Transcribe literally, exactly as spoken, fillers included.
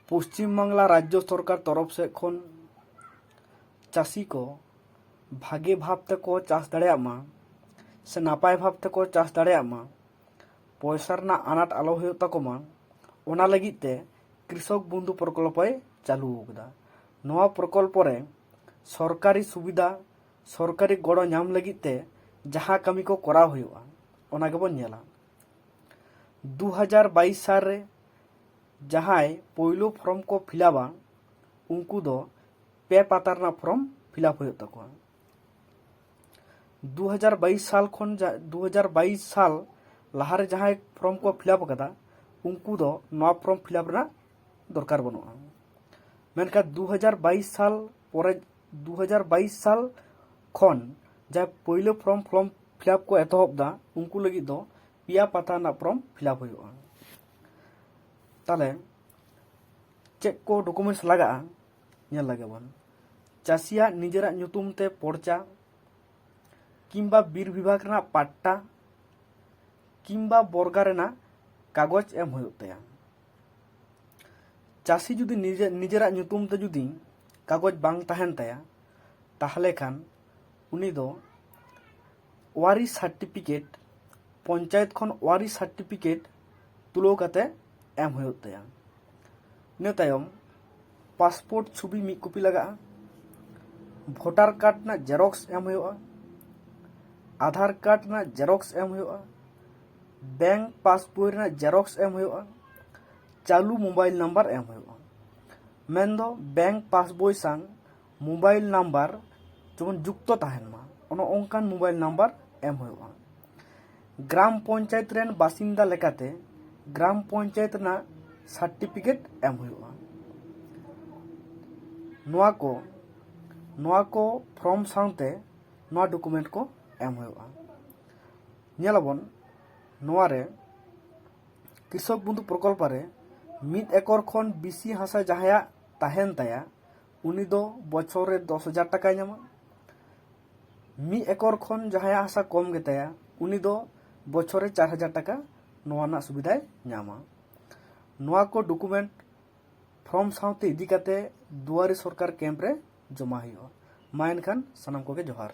ᱯᱚᱥᱪᱤᱢ ᱵᱟᱝᱞᱟ ᱨᱟᱡᱽᱡᱚ ᱥᱚᱨᱠᱟᱨ ᱛᱚᱨᱚᱯ ᱥᱮᱫ ᱠᱷᱚᱱ ᱪᱟᱹᱥᱤ ᱠᱚ ᱵᱷᱟᱜᱮ ᱵᱷᱟᱵᱽ ᱛᱮᱠᱚ ᱪᱟᱥ ᱫᱟᱲᱮᱭᱟᱜ ᱢᱟ ᱥᱮ ᱱᱟᱯᱟᱭ ᱵᱷᱟᱵᱽ ᱛᱮᱠᱚ ᱪᱟᱥ ᱫᱟᱲᱮᱭᱟᱜ ᱢᱟ, ᱯᱚᱭᱥᱟ ᱨᱮᱱᱟᱜ ᱟᱱᱟᱴ ᱟᱞᱚ ᱦᱩᱭᱩᱜ ᱛᱟᱠᱚ ᱢᱟ, ᱚᱱᱟ ᱞᱟᱹᱜᱤᱫ ᱛᱮ ᱠᱨᱤᱥᱚᱠ ᱵᱚᱱᱫᱷᱩ ᱯᱨᱚᱠᱚᱞᱯᱚᱭ ᱪᱟᱹᱞᱩ ᱟᱠᱟᱫᱟ᱾ ᱱᱚᱣᱟ ᱯᱨᱚᱠᱚᱞᱯᱚ ᱨᱮ ᱥᱚᱨᱠᱟᱨᱤ ᱥᱩᱵᱤᱫᱷᱟ, ᱥᱚᱨᱠᱟᱨᱤ ᱜᱚᱲᱚ ᱧᱟᱢ ᱞᱟᱹᱜᱤᱫ ᱛᱮ ᱡᱟᱦᱟᱸ ᱠᱟᱹᱢᱤ ᱠᱚ ᱠᱚᱨᱟᱣ ᱦᱩᱭᱩᱜᱼᱟ, ᱚᱱᱟ ᱜᱮᱵᱚᱱ ᱧᱮᱞᱟ᱾ ᱫᱩ ᱦᱟᱡᱟᱨ ᱵᱟᱭᱤᱥ ᱥᱟᱞ ᱨᱮ ᱡᱟᱦᱟᱸᱭ ᱯᱳᱭᱞᱳ ᱯᱷᱨᱚᱢ ᱠᱚ ᱯᱷᱤᱞᱟᱯᱟ, ᱩᱱᱠᱩ ᱫᱚ ᱯᱮ ᱯᱟᱛᱟ ᱨᱮᱱᱟᱜ ᱯᱷᱨᱚᱢ ᱯᱷᱤᱞᱟᱯ ᱦᱩᱭᱩᱜ ᱛᱟᱠᱚᱣᱟ᱾ ᱫᱩ ᱦᱟᱡᱟᱨ ᱵᱟᱭᱤᱥ ᱥᱟᱞ ᱠᱷᱚᱱ ᱡᱟ-, ᱫᱩ ᱦᱟᱡᱟᱨ ᱵᱟᱭᱤᱥ ᱥᱟᱞ ᱞᱟᱦᱟᱨᱮ ᱡᱟᱦᱟᱸᱭ ᱯᱷᱨᱚᱢ ᱠᱚ ᱯᱷᱤᱞᱟᱯ ᱟᱠᱟᱫᱟ, ᱩᱱᱠᱩ ᱫᱚ ᱱᱚᱣᱟ ᱯᱷᱨᱚᱢ ᱯᱷᱤᱞᱟᱯ ᱨᱮᱱᱟᱜ ᱫᱚᱨᱠᱟᱨ ᱵᱟᱹᱱᱩᱜᱼᱟ᱾ ᱢᱮᱱᱠᱷᱟᱱ ᱫᱩ ᱦᱟᱡᱟᱨ ᱵᱟᱭᱤᱥ ᱥᱟᱞ ᱯᱚᱨᱮ, ᱫᱩ ᱦᱟᱡᱟᱨ ᱵᱟᱭᱤᱥ ᱥᱟᱞ ᱠᱷᱚᱱ ᱡᱟᱦᱟᱸᱭ ᱯᱳᱭᱞᱳ ᱯᱷᱨᱚᱢ, ᱯᱷᱨᱚᱢ ᱯᱷᱤᱞᱟᱯ ᱠᱚ ᱮᱛᱚᱦᱚᱵ ᱮᱫᱟ, ᱩᱱᱠᱩ ᱞᱟᱹᱜᱤᱫ ᱫᱚ ᱯᱮᱭᱟ ᱯᱟᱛᱟ ᱨᱮᱱᱟᱜ ᱯᱷᱨᱚᱢ ᱯᱷᱤᱞᱟᱯ ᱦᱩᱭᱩᱜᱼᱟ᱾ ᱛᱟᱦᱞᱮ ᱪᱮᱫ ᱠᱚ ᱰᱚᱠᱩᱢᱮᱱᱴᱥ ᱞᱟᱜᱟᱜᱼᱟ, ᱧᱮᱞ ᱞᱟᱜᱮ ᱵᱚᱱ᱾ ᱪᱟᱹᱥᱤᱭᱟᱜ ᱱᱤᱡᱮᱨᱟᱜ ᱧᱩᱛᱩᱢ ᱛᱮ ᱯᱚᱨᱪᱟ ᱠᱤᱝᱵᱟ ᱵᱤᱨ ᱵᱤᱵᱷᱟᱜᱽ ᱨᱮᱱᱟᱜ ᱯᱟᱴᱴᱟ ᱠᱤᱝᱵᱟ ᱵᱚᱨᱜᱟ ᱨᱮᱱᱟᱜ ᱠᱟᱜᱚᱡᱽ ᱮᱢ ᱦᱩᱭᱩᱜ ᱛᱟᱭᱟ᱾ ᱪᱟᱹᱥᱤ ᱡᱩᱫᱤ ᱱᱤᱡᱮ, ᱱᱤᱡᱮᱨᱟᱜ ᱧᱩᱛᱩᱢ ᱛᱮ ᱡᱩᱫᱤ ᱠᱟᱜᱚᱡᱽ ᱵᱟᱝ ᱛᱟᱦᱮᱱ ᱛᱟᱭᱟ, ᱛᱟᱦᱚᱞᱮ ᱠᱷᱟᱱ ᱩᱱᱤ ᱫᱚ ᱣᱟᱨᱤᱥ ᱥᱟᱨᱴᱤᱯᱷᱤᱠᱮᱴ, ᱯᱚᱧᱪᱟᱭᱮᱛ ᱠᱷᱚᱱ ᱣᱟᱨᱤᱥ ᱥᱟᱨᱴᱤᱯᱷᱤᱠᱮᱴ ᱛᱩᱞᱟᱹᱣ ᱠᱟᱛᱮ ᱮᱢ ᱦᱩᱭᱩᱜ ᱛᱟᱭᱟ᱾ ᱤᱱᱟᱹ ᱛᱟᱭᱚᱢ ᱯᱟᱥᱯᱳᱨᱴ ᱪᱷᱚᱵᱤ ᱢᱤᱫ ᱠᱚᱯᱤ ᱞᱟᱜᱟᱜᱼᱟ, ᱵᱷᱳᱴᱟᱨ ᱠᱟᱨᱰ ᱨᱮᱱᱟᱜ ᱡᱮᱨᱚᱠᱥ ᱮᱢ ᱦᱩᱭᱩᱜᱼᱟ, ᱟᱫᱷᱟᱨ ᱠᱟᱨᱰ ᱨᱮᱱᱟᱜ ᱡᱮᱨᱚᱠᱥ ᱮᱢ ᱦᱩᱭᱩᱜᱼᱟ, ᱵᱮᱝᱠ ᱯᱟᱥᱵᱳᱭ ᱨᱮᱱᱟᱜ ᱡᱮᱨᱚᱠᱥ ᱮᱢ ᱦᱩᱭᱩᱜᱼᱟ, ᱪᱟᱹᱞᱩ ᱢᱳᱵᱟᱭᱤᱞ ᱱᱟᱢᱵᱟᱨ ᱮᱢ ᱦᱩᱭᱩᱜᱼᱟ᱾ ᱢᱮᱱᱫᱚ ᱵᱮᱝᱠ ᱯᱟᱥᱵᱳᱭ ᱥᱟᱶ ᱢᱳᱵᱟᱭᱤᱞ ᱱᱟᱢᱵᱟᱨ ᱡᱮᱢᱚᱱ ᱡᱩᱠᱛᱚ ᱛᱟᱦᱮᱱ ᱢᱟ, ᱚᱱᱮ ᱚᱱᱠᱟᱱ ᱢᱳᱵᱟᱭᱤᱞ ᱱᱟᱢᱵᱟᱨ ᱮᱢ ᱦᱩᱭᱩᱜᱼᱟ᱾ ᱜᱨᱟᱢ ᱯᱚᱧᱪᱟᱭᱮᱛ ᱨᱮᱱ ᱵᱟᱥᱤᱱᱫᱟ ᱞᱮᱠᱟᱛᱮ ᱜᱨᱟᱢ ᱯᱚᱧᱪᱟᱭᱮᱛ ᱨᱮᱱᱟᱜ ᱥᱟᱨᱴᱤᱯᱷᱤᱠᱮᱴ ᱮᱢ ᱦᱩᱭᱩᱜᱼᱟ᱾ ᱱᱚᱣᱟ ᱠᱚ, ᱱᱚᱣᱟ ᱠᱚ ᱯᱷᱨᱚᱢ ᱥᱟᱶᱛᱮ ᱱᱚᱣᱟ ᱰᱚᱠᱩᱢᱮᱱᱴ ᱠᱚ ᱮᱢ ᱦᱩᱭᱩᱜᱼᱟ᱾ ᱧᱮᱞᱟᱵᱚᱱ, ᱱᱚᱣᱟ ᱨᱮ ᱠᱨᱤᱥᱚᱠ ᱵᱚᱱᱫᱷᱩ ᱯᱨᱚᱠᱚᱞᱯᱚ ᱨᱮ ᱢᱤᱫ ᱮᱠᱚᱨ ᱠᱷᱚᱱ ᱵᱮᱥᱤ ᱦᱟᱥᱟ ᱡᱟᱦᱟᱸᱭᱟᱜ ᱛᱟᱦᱮᱱ ᱛᱟᱭᱟ, ᱩᱱᱤ ᱫᱚ ᱵᱚᱪᱷᱚᱨ ᱨᱮ ᱫᱚᱥ ᱦᱟᱡᱟᱨ ᱴᱟᱠᱟᱭ ᱧᱟᱢᱟ᱾ ᱢᱤᱫ ᱮᱠᱚᱨ ᱠᱷᱚᱱ ᱡᱟᱦᱟᱸᱭᱟᱜ ᱦᱟᱥᱟ ᱠᱚᱢ ᱜᱮᱛᱟᱭᱟ, ᱩᱱᱤ ᱫᱚ ᱵᱚᱪᱷᱚᱨ ᱨᱮ ᱪᱟᱨ ᱦᱟᱡᱟᱨ ᱴᱟᱠᱟ ᱱᱚᱣᱟ ᱨᱮᱱᱟᱜ ᱥᱩᱵᱤᱫᱷᱟᱭ ᱧᱟᱢᱟ᱾ ᱱᱚᱣᱟ ᱠᱚ ᱰᱚᱠᱩᱢᱮᱱᱴ ᱯᱷᱨᱚᱢ ᱥᱟᱶᱛᱮ ᱤᱫᱤ ᱠᱟᱛᱮ ᱫᱩᱣᱟᱨᱤ ᱥᱚᱨᱠᱟᱨ ᱠᱮᱢᱯ ᱨᱮ ᱡᱚᱢᱟ ᱦᱩᱭᱩᱜᱼᱟ᱾ ᱢᱟ ᱮᱱᱠᱷᱟᱱ ᱥᱟᱱᱟᱢ ᱠᱚᱜᱮ ᱡᱚᱦᱟᱨ᱾